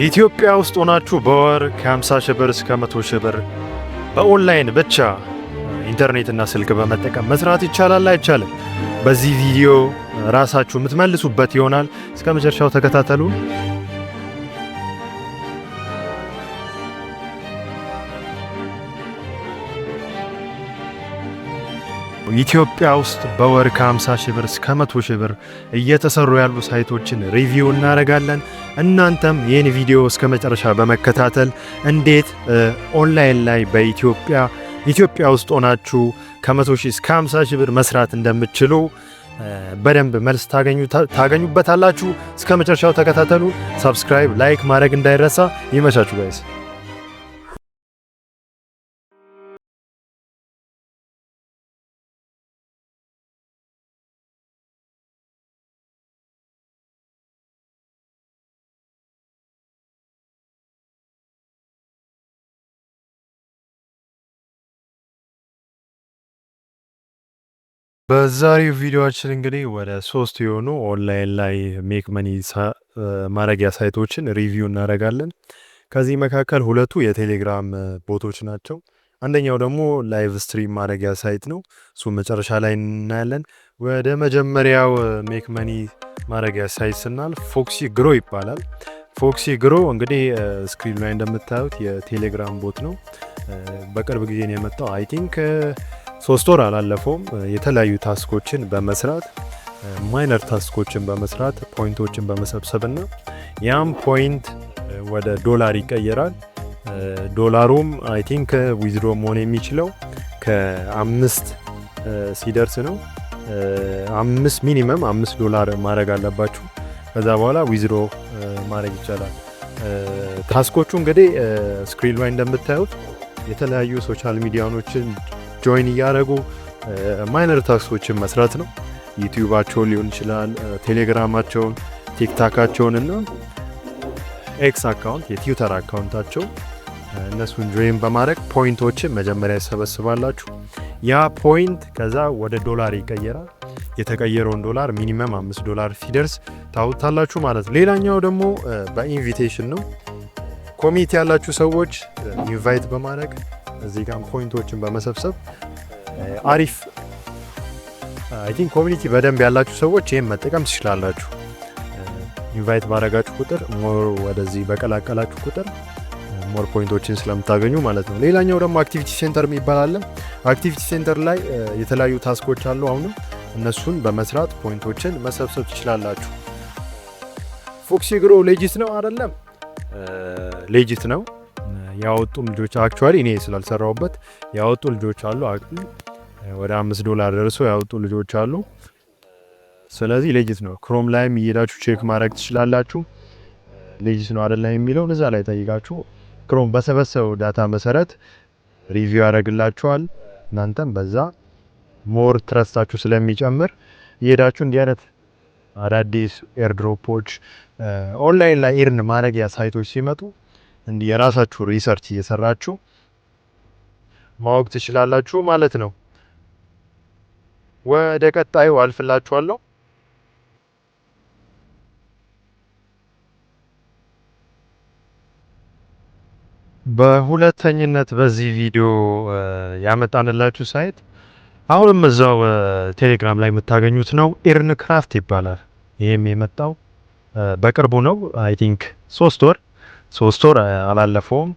ኢትዮጵያ ውስጥ ሆናችሁ በወር ከ50 ሺህ ብር እስከ 100 ሺህ ብር በኦንላይን ብቻ ኢንተርኔት እና ስልክ በመጠቀም መስራት ይቻላል አይቻልም? በዚህ ቪዲዮ ራሳችሁ የምትመልሱበት ይሆናል። እስከ መጨረሻው ተከታተሉ። ኢትዮጵያ ውስጥ በወር ከ50 ሺህ ብር እስከ 100 ሺህ ብር እየተሰሩ ያሉ site ኦችን review እናደርጋለን። እናንተም ይህን ቪዲዮ እስከ መጨረሻ በመከታተል እንዴት ኦንላይን ላይ በኢትዮጵያ ኢትዮጵያ ውስጥ ሆናችሁ ከ100 ሺህ እስከ 50 ሺህ ብር መስራት እንደምትችሉ በደንብ መልስ ታገኙበታላችሁ። እስከ መጨረሻው ተከታተሉ። Subscribe፣ like ማድረግ እንዳይረሳ። ይመቻችሁ guys። በዛሬው ቪዲዮአችን እንግዲህ ወደ ሶስት የሆኑ ኦንላይን ላይ make money ማድረጊያ site ኦችን review እናደርጋለን። ከዚህ መካከል ሁለቱ የቴሌግራም bot ኦች ናቸው። አንደኛው ደግሞ live stream ማድረጊያ site ነው። እሱ መጨረሻ ላይ እናያለን። ወደ መጀመሪያው make money ማድረጊያ site ስናልፍ Foxy Grow ይባላል። Foxy Grow እንግዲህ screen ላይ እንደምታዩት የቴሌግራም bot ነው። በቅርብ ጊዜ ነው የመጣው። I think 3 ወር አላለፈውም። የተለያዩ task ኦችን በመስራት፣ minor task ኦችን በመስራት፣ point ኦችን በመሰብሰብ እና ያም point ወደ ዶላር ይቀየራል። ዶላሩም I think withdraw መሆን የሚችለው ከ5 ሲደርስ ነው። አምስት minimum 5 ዶላር ማድረግ አለባችሁ። ከዛ በኋላ withdraw ማድረግ ይቻላል። Task ኦቹ እንግዲህ screen ላይ እንደምታዩት የተለያዩ social media ዎችን join እያደረጉ minor task ኦችን መስራት ነው። ዩቲዩባቸውን ሊሆን ይችላል፣ ቴሌግራማቸውን፣ ቲክታካቸውን እና X account፣ የትዊተር account ኣቸው፣ እነሱን join በማድረግ point ኦችን መጀመሪያ ይሰበስባላችሁ። ያ point ከዛ ወደ ዶላር ይቀየራል። የተቀየረውን ዶላር minimum 5 ዶላር ሲደርስ ታወጣላችሁ ማለት ነው። ሌላኛው ደግሞ በ invitation ነው። Community ያላችሁ ሰዎች invite በማድረግ እዚህ ጋር point ኦችን በመሰብሰብ አሪፍ፣ I think community በደንብ ያላችሁ ሰዎች ይህን መጠቀም ትችላላችሁ። Invite ባረጋችሁ ቁጥር፣ more ወደዚህ በቀላቀላችሁ ቁጥር more point ኦችን ስለምታገኙ ማለት ነው። ሌላኛው ደግሞ activity center የሚባል አለ። Activity center ላይ የተለያዩ task ኦች አሉ። አሁንም እነሱን በመስራት point ኦችን መሰብሰብ ትችላላችሁ። Foxy Grow legit ነው አይደለም? Legit ነው። ያወጡም ልጆች፣ actually እኔ ስላልሰራሁበት፣ ያወጡ ልጆች አሉ። ወደ 5 ዶላር ደርሶ ያወጡ ልጆች አሉ። ስለዚህ legit ነው። Chrome ላይም እየሄዳችሁ check ማድረግ ትችላላችሁ። Legit ነው አይደለም የሚለውን እዛ ላይ ጠይቃችሁ Chrome በሰበሰበው data መሰረት review ያደርግላችኋል። እናንተም በዛ more trust ኣችሁ ስለሚጨምር እየሄዳችሁ እንዲህ አይነት አዳዲስ airdrop ኦች፣ ኦንላይን ላይ earn ማድረጊያ site ኦች ሲመጡ እንዲህ የራሳችሁ research እየሰራችሁ ማወቅ ትችላላችሁ ማለት ነው። ወደ ቀጣዩ አልፍላችኋለሁ። በሁለተኝነት በዚህ ቪዲዮ ያመጣንላችሁ site አሁንም እዛው ቴሌግራም ላይ የምታገኙት ነው። Earn Craft ይባላል። ይህም የመጣው በቅርቡ ነው። I think 3 ወር አላለፈውም።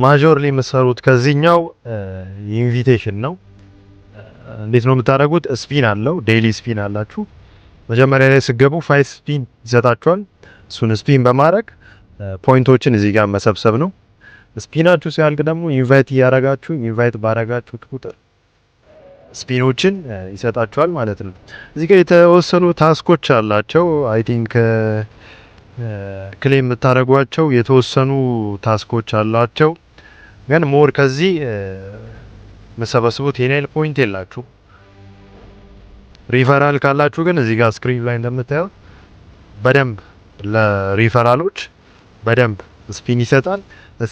Majorly የምትሰሩት ከዚህኛው invitation ነው። እንዴት ነው የምታደርጉት? Spin አለው፣ daily spin አላችሁ። መጀመሪያ ላይ ስትገቡ five spin ይሰጣችኋል። እሱን spin በማድረግ point ኦችን እዚህ ጋር መሰብሰብ ነው። Spin ኣችሁ ሲያልቅ ደግሞ invite እያረጋችሁ፣ invite ባረጋችሁት ቁጥር spin ኦችን ይሰጣችኋል ማለት ነው። እዚህ ጋር የተወሰኑ task ኦች አላቸው። I think claim የምታደርጓቸው የተወሰኑ task ኦች አሏቸው። ግን more ከዚህ የምሰበስቡት የናይል point የላችሁ። ሪፈራል ካላችሁ ግን እዚህ ጋር screen ላይ እንደምታዩት በደንብ ለሪፈራሎች በደንብ spin ይሰጣል።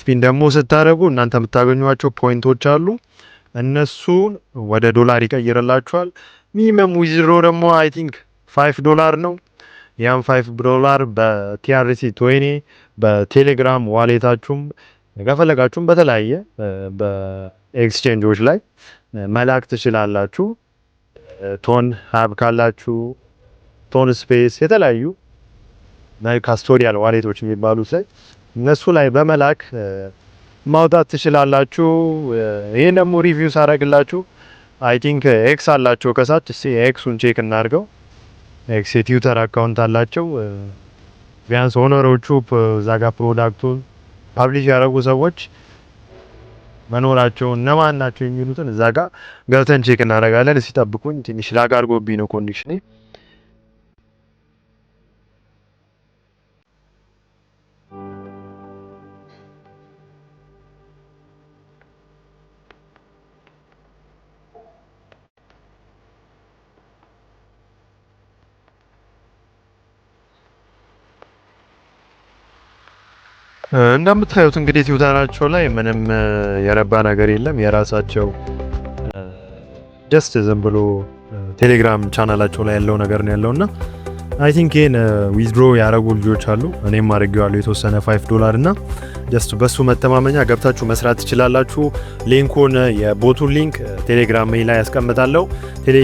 Spin ደግሞ ስታደርጉ እናንተ የምታገኟቸው point ኦች አሉ። እነሱን ወደ ዶላር ይቀይርላችኋል። Minimum withdraw ደግሞ I think 5 ዶላር ነው። ያም 5 ዶላር በ TRC 20 በቴሌግራም wallet ኣችሁም ከፈለጋችሁም በተለያየ በኤክስቼንጆች ላይ መላክ ትችላላችሁ። ቶን ሀብ ካላችሁ፣ ቶን ስፔስ፣ የተለያዩ custodial wallet ኦች የሚባሉት ላይ እነሱ ላይ በመላክ ማውጣት ትችላላችሁ። ይህን ደግሞ review ሳረግላችሁ I think X አላቸው ከሳች። እስቲ X ኡን check እናድርገው። X የትዊተር account አላቸው። ቢያንስ owner ኦቹ እዛ ጋር product ኡን publish ያደረጉ ሰዎች መኖራቸው እነማን ናቸው የሚሉትን እዛ ጋር ገብተን check እናደርጋለን። እስቲ ጠብቁኝ፣ ትንሽ lag አድርጎብኝ ነው connection ኔ። እንደምታዩት እንግዲህ ትዊተራቸው ላይ ምንም የረባ ነገር የለም። የራሳቸው just ዝም ብሎ ቴሌግራም ቻናላቸው ላይ ያለው ነገር ነው ያለው እና I think ይሄን withdraw ያደረጉ ልጆች አሉ። እኔም አድርጌዋለሁ የተወሰነ $5 እና just በሱ መተማመኛ ገብታችሁ መስራት ትችላላችሁ። Link ኡን የ bot ኡን link ቴሌግራም ላይ ያስቀምጣለሁ።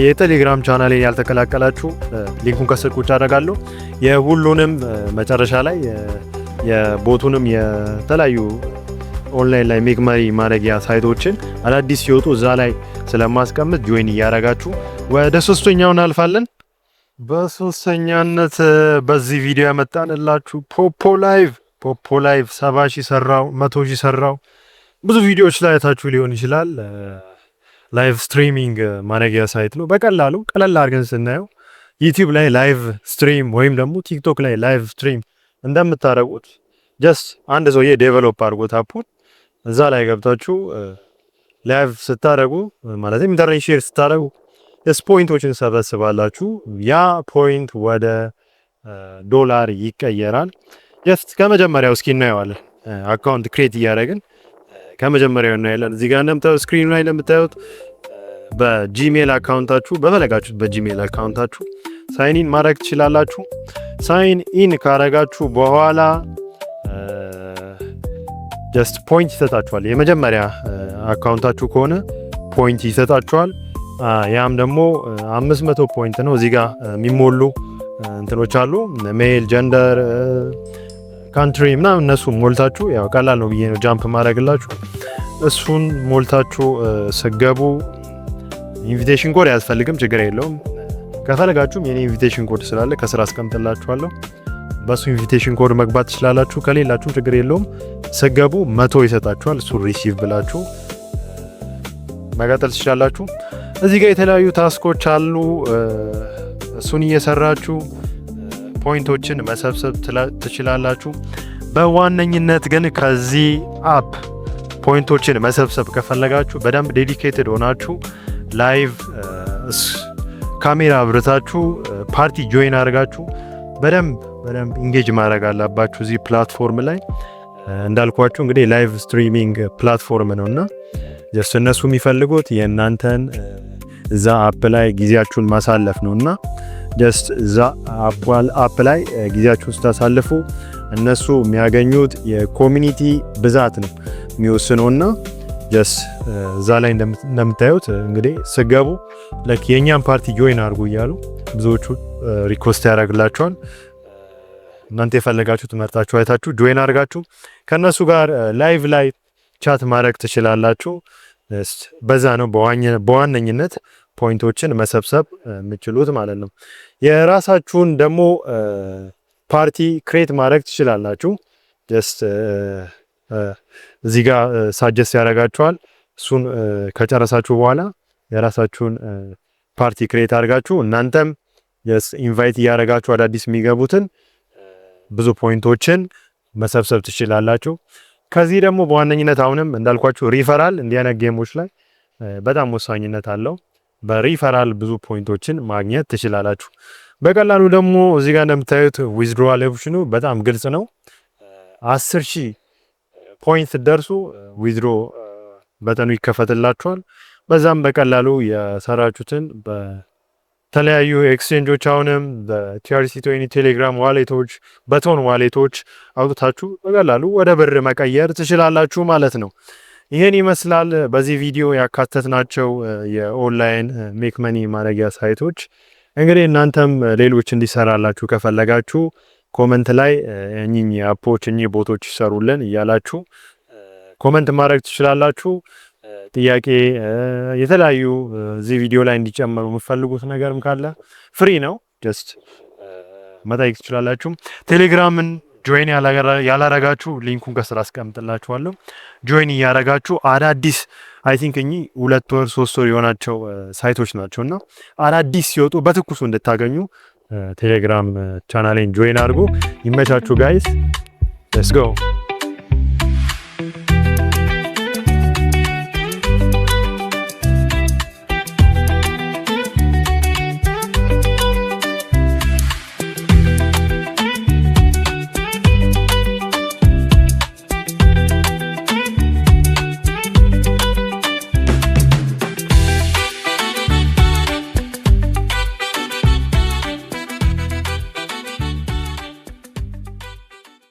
የቴሌግራም ቻናሌን ያልተቀላቀላችሁ link ኡን ከስር ቁጭ አደርጋለሁ። የሁሉንም መጨረሻ ላይ የ bot ኡንም የተለያዩ ኦንላይን ላይ make money ማድረጊያ site ኦችን አዳዲስ ሲወጡ እዛ ላይ ስለማስቀምጥ join እያደረጋችሁ ወደ ሶስተኛው እናልፋለን። በሶስተኛነት በዚህ ቪዲዮ ያመጣንላችሁ ፖፖ ላይቭ። ፖፖ ላይቭ 70,000 ሰራው፣ 100,000 ሰራው፣ ብዙ ቪዲዮዎች ላይ አይታችሁ ሊሆን ይችላል። Live streaming ማድረጊያ site ነው። በቀላሉ ቀለል አድርገን ስናየው ዩቲዩብ ላይ live stream ወይም ደግሞ ቲክቶክ ላይ live stream እንደምታደርጉት just አንድ ሰውዬ develop አድርጎት app ኡን እዛ ላይ ገብታችሁ live ስታደርጉ፣ ማለት ኢንተርኔት share ስታደርጉ ስ point ኦችን ሰበስባላችሁ። ያ point ወደ ዶላር ይቀየራል። Just ከመጀመሪያው እስኪ እናየዋለን። Account create እያደረግን ከመጀመሪያው እናያለን። እዚህ ጋር እንደምታዩት screen ኑ ላይ እንደምታዩት በጂሜል account ኣችሁ፣ በፈለጋችሁት በጂሜል account ኣችሁ sign in ማድረግ ትችላላችሁ። Sign in ካረጋችሁ በኋላ just point ይሰጣችኋል። የመጀመሪያ account ኣችሁ ከሆነ point ይሰጣችኋል። ያም ደግሞ 500 point ነው። እዚህ ጋር የሚሞሉ እንትኖች አሉ። Male፣ gender፣ country ምናምን እነሱ ሞልታችሁ፣ ያው ቀላል ነው ብዬ ነው jump ማድረግላችሁ። እሱን ሞልታችሁ ስገቡ invitation code አያስፈልግም፣ ችግር የለውም። ከፈለጋችሁም የኔ invitation code ስላለ ከስር አስቀምጥላችኋለሁ። በሱ invitation code መግባት ትችላላችሁ። ከሌላችሁም ችግር የለውም። ስገቡ 100 ይሰጣችኋል። እሱን receive ብላችሁ መቀጠል ትችላላችሁ። እዚህ ጋር የተለያዩ task ኦች አሉ። እሱን እየሰራችሁ point ኦችን መሰብሰብ ትችላላችሁ። በዋነኝነት ግን ከዚህ app point ኦችን መሰብሰብ ከፈለጋችሁ በደንብ dedicated ሆናችሁ live ካሜራ አብርታችሁ party join አድርጋችሁ በደንብ በደንብ engage ማድረግ አለባችሁ እዚህ platform ላይ። እንዳልኳችሁ እንግዲህ live streaming platform ነው እና just እነሱ የሚፈልጉት የእናንተን እዛ app ላይ ጊዜያችሁን ማሳለፍ ነው እና just እዛ app ላይ ጊዜያችሁን ስታሳልፉ እነሱ የሚያገኙት የ community ብዛት ነው የሚወስነው እና just እዛ ላይ እንደምታዩት እንግዲህ ስገቡ like የእኛን party join አድርጉ እያሉ ብዙዎቹ request ያደርግላቸዋል። እናንተ የፈለጋችሁት መርጣችሁ አይታችሁ join አድርጋችሁ ከእነሱ ጋር live ላይ chat ማድረግ ትችላላችሁ። በዛ ነው በዋነኝነት point ኦችን መሰብሰብ የምችሉት ማለት ነው። የራሳችሁን ደግሞ party create ማድረግ ትችላላችሁ። Just እዚህ ጋር suggest ያደርጋችኋል። እሱን ከጨረሳችሁ በኋላ የራሳችሁን party create አድርጋችሁ እናንተም invite እያደረጋችሁ አዳዲስ የሚገቡትን ብዙ point ኦችን መሰብሰብ ትችላላችሁ። ከዚህ ደግሞ በዋነኝነት አሁንም እንዳልኳችሁ ሪፈራል እንዲህ አይነት game ኦች ላይ በጣም ወሳኝነት አለው። በሪፈራል ብዙ point ኦችን ማግኘት ትችላላችሁ። በቀላሉ ደግሞ እዚህ ጋር እንደምታዩት withdrawal option ኑ በጣም ግልጽ ነው። 10,000 point ስትደርሱ withdraw button ኑ ይከፈትላችኋል። በዛም በቀላሉ የሰራችሁትን የተለያዩ ኤክስቼንጆች አሁንም በ TRC20 ቴሌግራም wallet ኦች፣ በቶን wallet ኦች አውጥታችሁ በቀላሉ ወደ ብር መቀየር ትችላላችሁ ማለት ነው። ይህን ይመስላል በዚህ ቪዲዮ ያካተትናቸው የ online make money ማድረጊያ site ኦች። እንግዲህ እናንተም ሌሎች እንዲሰራላችሁ ከፈለጋችሁ comment ላይ እኚህ app ኦች፣ እኚህ bot ኦች ይሰሩልን እያላችሁ comment ማድረግ ትችላላችሁ። ጥያቄ፣ የተለያዩ እዚህ ቪዲዮ ላይ እንዲጨመሩ የምትፈልጉት ነገርም ካለ free ነው፣ just መጠየቅ ትችላላችሁ። ቴሌግራምን join ያላረጋችሁ link ኡን ከስር አስቀምጥላችኋለሁ። Join እያረጋችሁ አዳዲስ፣ I think እኚህ 2 ወር 3 ወር የሆናቸው site ኦች ናቸው እና አዳዲስ ሲወጡ በትኩሱ እንድታገኙ ቴሌግራም channel ኤን join አድርጉ። ይመቻችሁ guys፣ let's go።